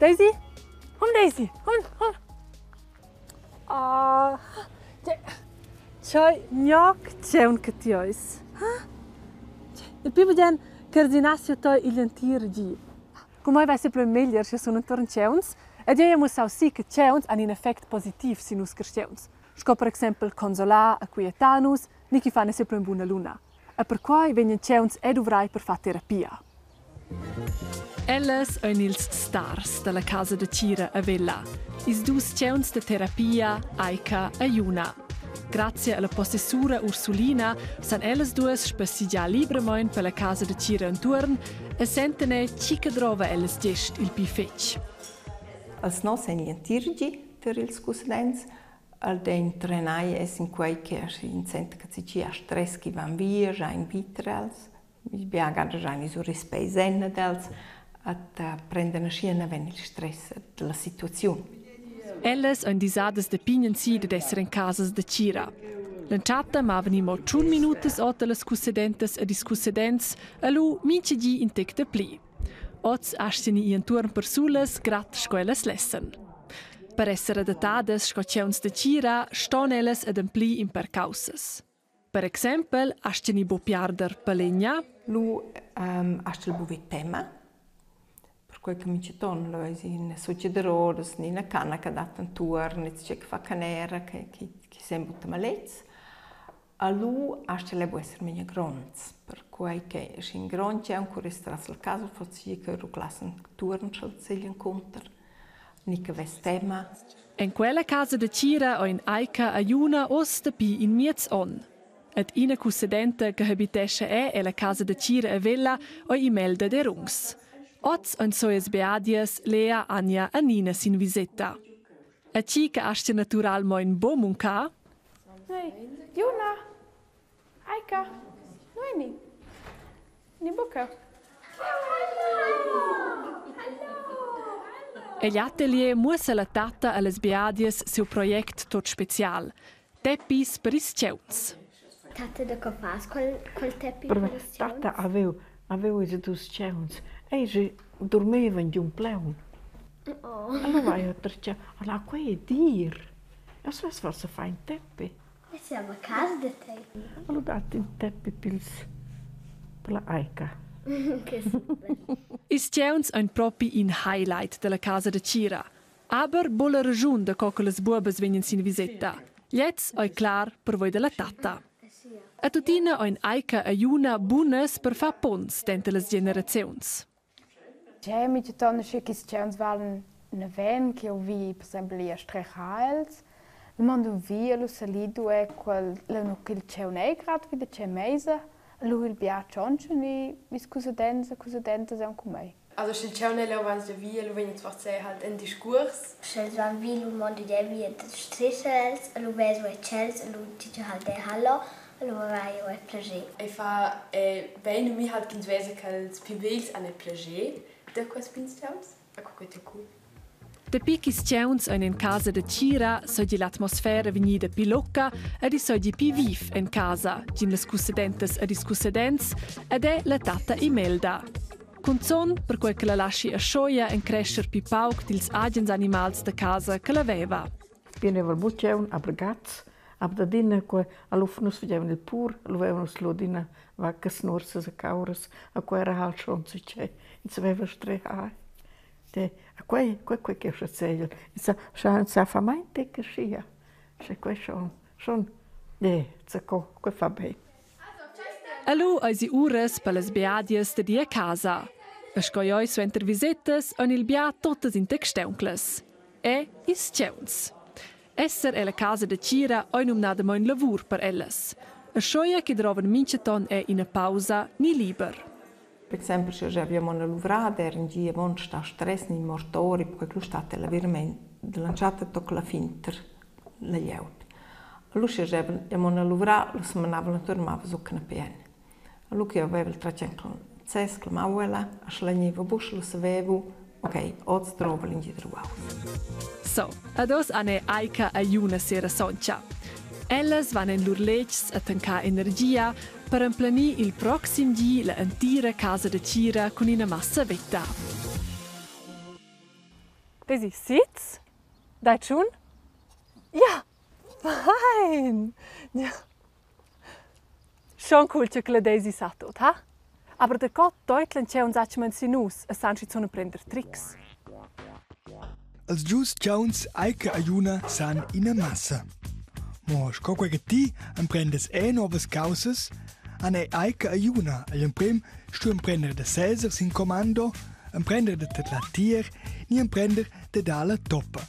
Daisy? Hum Daisy, hum, hum. Ah, tgei gnoc tgeun che ti eis. Il pli bugen cardinass jeu tei igl entir gi. Cun mei vai pli meglier sche sun entuorn tgeuns ed jeu hai mussau si che tgeuns han in effect positiv sin nus carstgauns, sco per exempel consolar e quietar nus ni ch'i fan esser pli buna luna. E perquai vegnan tgeuns è duvrai per far terapia. Ellas ein ils stars dalla casa da tgira a Vella. Ils dus tgeuns da terapia, Aika e Juna. Grazie alla possessura Ursulina san ellas duas spassegiar libramain per la casa da tgira entuorn e sentan er chi che drova ellas gest il pli fetg. Els nos ein gl'entir gi per ils cussadents. El dein trenai es in quei che in senta che ci ha stress chi van via, già in vitrels. Bia gada già sur ils peis en ad els at prenden aschia naven il stress dalla situaziun. Ellas ein disadas da pign si dad esser en casas da tgira. L'entschatta mavan i mo tschun minutas ot allas cussedentas ed ils cussedents e lu mintga di in tec dapli. Oz astgan i entuorn persulas grad sco ellas lessan. Per esser adattadas sco tgauns da tgira ston ellas ademplir in per caussas. Per exempel astgan i buc piarder palegna. Lu astgel buc ver tema, perquei che mintgaton lu eis ina sutga da rodas ni ina canna che dat entuorn, tgei che fa canera, che che sembra buca malets. A lu astgel ei buc esser memia gronds, perquei che sch'in grond tgei ancora tras il caso forsa che ruclassen entuorn sch'el segl encunter ni che vess tema. En quella casa da tgira ein Aika a Juna oz dapi in miez onn. Ed ina cussedenta che habitescha è ella casa da tgira a Vella ei Imelda Derungs. Oz ein soias beadias Lea, Anja e Nina sin viseta. E chi che astga naturalmein buc muncar? Hey, Juna! Aika! Noemi! Ni buca? Egl atelier muossa la tatta allas beadias siu project tut special, Teppis per ils tgauns. Tatta da co fas quel, quel teppi per ils tgauns? Tatta aveu, aveu ils dus tgauns. Eis dormevan giun plaun. Oh. Allura hai eu tertgà, allora quei è dir. Eu svess forsa far in teppi. E siamo a casa da te. Allora dat in teppi pils per la Aika. Che super. Ils tgauns ein propi in highlight dalla casa da tgira. Aber bulla raschun da co che las buobas vegnan sin viseta. Gliez ei clar per voi dalla tatta. E tuttina ein Aika e Juna bunas per far punts denter las generaziuns. Tgei mintgaton sche quels tgauns valen naven ch'jeu vi per exempel ir a strechar els. Lu mondo vi e lu salidu e quel leu nu ch'il tgaun ei grad vi da tgei meisa. Lu il bia tschontschan e ils cussadents e cussadentas aunc cun mei. Also sch'il tgaun ei leu avons da via, lu vegn ins forsa halt en discuors. Sch'els van vi, lu mondo jeu vi e strecha els e lu vesu ei tschels e lu di jeu halt ei hallo. Allura vai jeu plascher. Ei fa bein a mi halt ch'ins vesa ch'els pli vegls han il plascher da quests pigns temps. E quei è cool. Dapi ch'ils tgauns ein en casa da tgira, seigi l'atmosfera vegnida pli locca ed i seigi pli viv en casa, gin las cussedentas ed ils cussedents ed è la tatta Imelda. Cunzun perquei che la laschi a schoia encrescher pli pauc dils agens animals da casa che la veva. Pieneva il bucceun a Brgats Aber da adina que alura nus fagevan il pur, lu vevan nus lu adina vaccas, nuorsas e cauras, a quei era halt schon tgei, ins saveva strehar. De, a quei, quei, quei che schazegiel, ins sa, scha ins sa fa mai tec aschia, sche quei schon, schon, ne, zaco, quei fa bein. E lu eisi uras per las beadias dad ir a casa. E sco jeu suenter visetas ein il bia tuttas in tec staunclas. E ils tgauns. Esser ella casa da tgira ei numnadamein lavur per ellas. Aschia che drovan mintgaton è ina pausa ni liber. Per exempel, sche jeu havia mon a luvrar, era in gi avon sta stress ni mortori, perché lu stat ella verament dall'entschatta tocca la fin ter la glieud. Lu sche jeu mon a luvrar, lu semanava la turmava su canapé. Lu che jeu vevel tratg en ses, clamau ella, sche la gneva buc, lu savevo, ok, oz drovel in gi da ruaus. So, ad oz han Aika e Juna sera soncha. Ellas van en lur letgs a tancar energia per emplenir il proxim di la entira casa da tgira cun ina massa vetta. Daisy, sitz. Dai tschun. Ja, fein. Ja. Schon cool che la Daisy sa tut, ha? Aber da co teutlan tgeuns atgnamein sin nus e san schizun emprender trics. Els dus tgauns Eike e Juna san ina massa. Mo sco quei che ti emprendas è novas caussas, han ei Eike e Juna egl emprem stuiu emprender da seser sin commando, emprender da tedlar tier ni emprender da dar la toppa.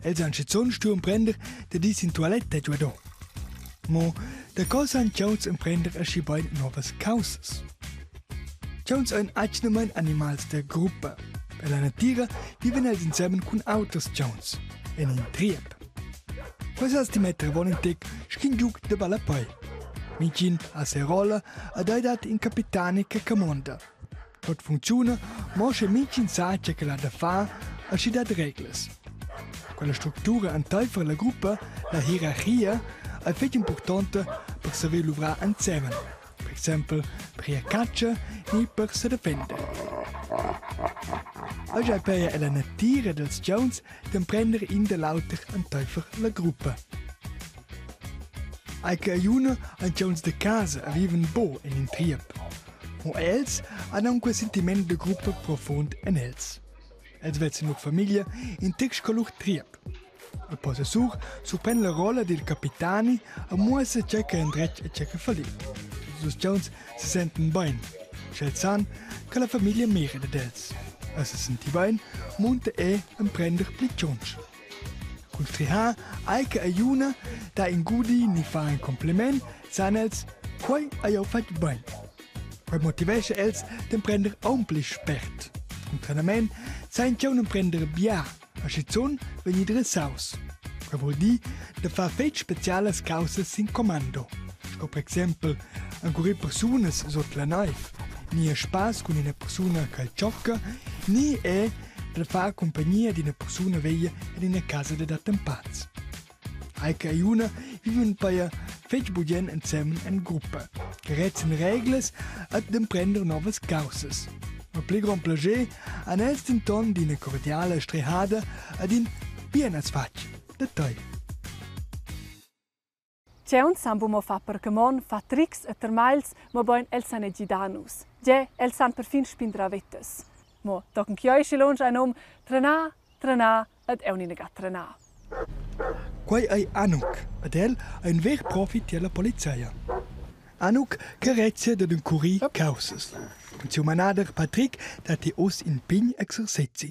Els han schizun stuiu emprender da dir sin tualetta giuado. Mo da co san tgauns emprender aschi bein novas caussas? Tgauns ein atgnamein animals da gruppa. Ella natira vivan els ensemen cun auters tgauns, en in triep. Quei sas ti metter avon in tec sc'in giug da ballapei. Mintgin ha sia rolla ed ei dat in capitani che camonda. Tot funcziuna mo sche mintgin sa tge ch'el ha da far e sch'i dat reglas. Quella structura entaifer la gruppa, la hierarchia, ei fetg impurtonta per saver luvrar ensemen. Per exempel per ir a catscha ni per sedefender. Oggi ei peia ella natira dels tgauns d'emprender in da l'auter enteifer la gruppa. Ei che Juna ein tgauns da casa e viven bo en in triep. Mo els han aunc quei sentiment da gruppa profund en els. Els vezzan lur famiglia in tec sco lur triep. Il possessur surpren la rolla dil capitani e muossa tgei che endretg e tgei che falli. Ils dus tgauns sesentan bein, sch'els san che la famiglia mira dad els. E sesentir bein munta è emprender pli tschonsch. Cun strihar ei che Juna dà in gudi ni fa in compliment, san els, quei hai jeu fatg bein. Quei motivescha els d'emprender aunc pli spert. Cun trenament san tgau emprender bia, aschizun vegni dressaus. Quei vul dir da far fetg specialas caussas sin commando, sco per exempel encurir persunas sut la naiv, ni a spass cun ina persuna che tschocca, ni è da far cumpagnia d'ina persuna veglia en ina casa dad attempats. Heike e Juna vivan paia fetg bugen ensemen en gruppa, carezan reglas ed d'emprender novas caussas. Ma pli grond plascher han els denton d'ina cordiala strehada ed in bien as fatg da tei. Tgeuns san buca mo far per camon, far trics e termagls, mobein els san era gidar nus. Gie, els san perfin spindrar vetas. Mo tochen ch'jeu schi lunsch ein um, trenar, trenar ed aunc inaga trenar. Quei ei Anouk ed el ei in ver profi tier la polizia. Anouk carezia dad encurir caussas. Cun siu manader Patrick dat ei uss in pign exercezi.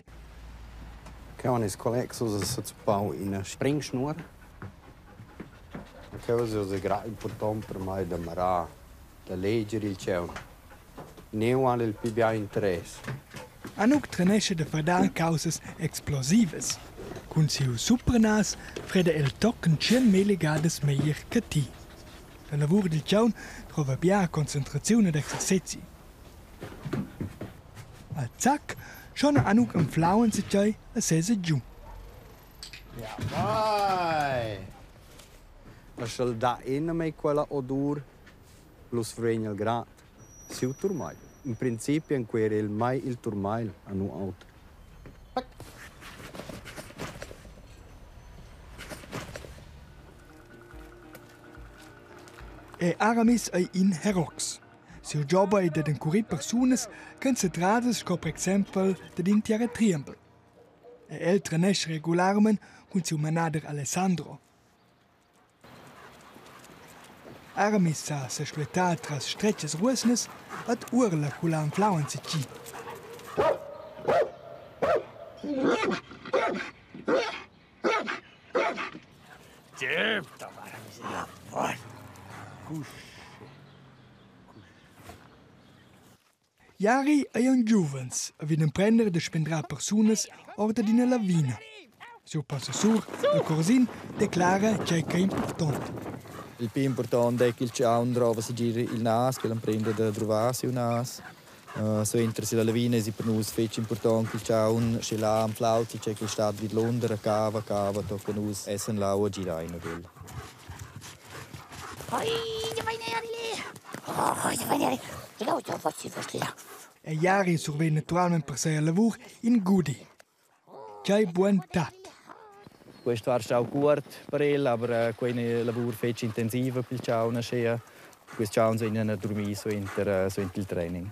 Cheu han ils collegs ussa sezuppau ina springschnur. Cheu es ussa grad impurtont per mei da mirar, da leger il tgau. Neu han il pli bia interess. Anouk trenescha da fardar caussas explosivas. Cun siu supranas freda el tochen tschient gadas meglier che ti. La lavur dil tgaun drova bia concentraziun ed exercezi. Al zac schon Anouk anflau enzatgei e sesa giu. Ja, vai! Ma sch'el dà in a mei quella odur, lu sfregn el grad siu turmagl. In principi enquera el mai il turmagl a nu auter. E Aramis ei in herox. Siu job ei dad encurir persunas ch'ein setradas sco per exempel dad in tiaratriembel. E el trenescha regularmein cun siu manader Alessandro. Aramis sa seschluetar tras stretgas ruosnas ed uorla culla anflau enzatgi. Jari ei aunc giuvens e vegn emprender da spendrar persunas ord ina lavina. Siu possessur, il Corsin, declara tgei ch'ei impurtont. Il pli impurtont è ch'il tgaun drova segir il nas, ch'el emprenda da druvar siu nas. Suenter la lavina esi per nus fetg impurtont ch'il tgaun, sch'el ha anflau tgei ch'el stat vidlunder a cava, cava tocca nus essan leu a girar in ad el. E Jari survegn naturalmein per sia lavur in gudi. Tgei buon tat! Questo war stau cuort per el, aber quei è lavur fetg intensiva pil tgaun aschia. Quels tgauns vegnan a durmir suenter, suenter il training.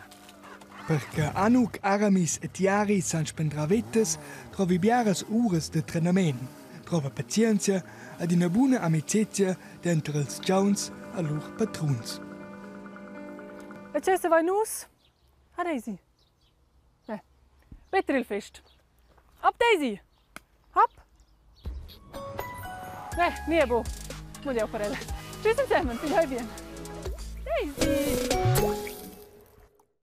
Per che Anouk, Aramis e Tiari san spendrar vetas, drovi biaras uras da trenament, drova pazienzia ed ina buna amicezia denter ils tgauns e lur patruns. E tgei savein nus? Ha Daisy. Eh, Peter il fest. Hop Daisy! Hop! Eh, nie bo. Mun jau per ella. Tschüss zusammen, viel bien. Daisy!